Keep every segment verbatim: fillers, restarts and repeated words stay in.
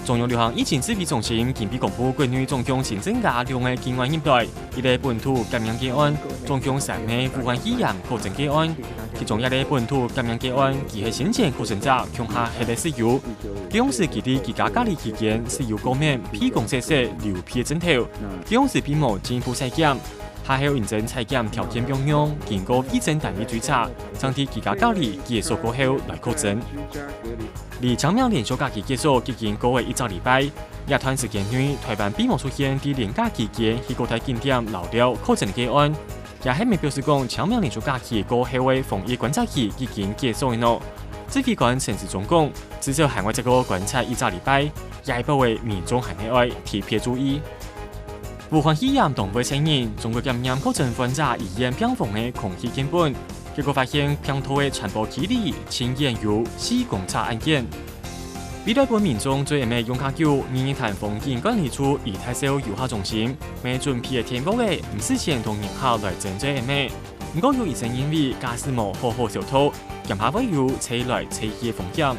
中央流行疫情指揮中心今晡日公布國內總共新增加兩个境外入來，一个本土感染個案，總共三个武漢肺炎確診個案。其中一个本土感染個案，佢係先前確診者共下歇个室友。佢當時佢在居家隔離期間，室友過敏，鼻公塞塞、流鼻个症頭。佢當時並無進一步採檢，下後認真採檢條件放鬆，經過衛生單位追查，正在居家隔離結束過後來確診。 離清明連續假期結束已經過了一隻禮拜，這段時間內，臺灣並無出現在連假期間去各大景點遶尞確診个個案，也係無表示講清明連續假期過後个防疫觀察期已經結束了呢。指揮官陳時中講，至少還會再過觀察一隻禮拜，這一波个民眾還係愛特別注意。武漢肺炎當會承認，中國檢驗確診患者醫院病房个空氣樣本，結果發現病毒个傳播距離盡遠，有四公尺恁遠。 為了分民眾做M R用較久，日月潭風景管理處怡泰社遊客中心，乜準備个天幕仔，毋使錢同人客來爭做M R。毋過有醫生認為，假使無好好消毒，驚怕會有吹來吹去个風險。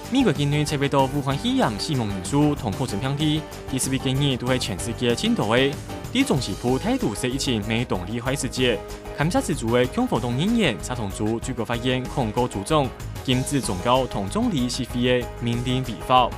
美國境內測得到武漢肺炎死亡人數同確診病例，第十一个日都係全世界盡多个。在中西部大都市疫情乜當厲害時節， 堪察斯州个共和黨議員查同珠最高法院控告州長禁止宗教同葬禮集會个命令違法。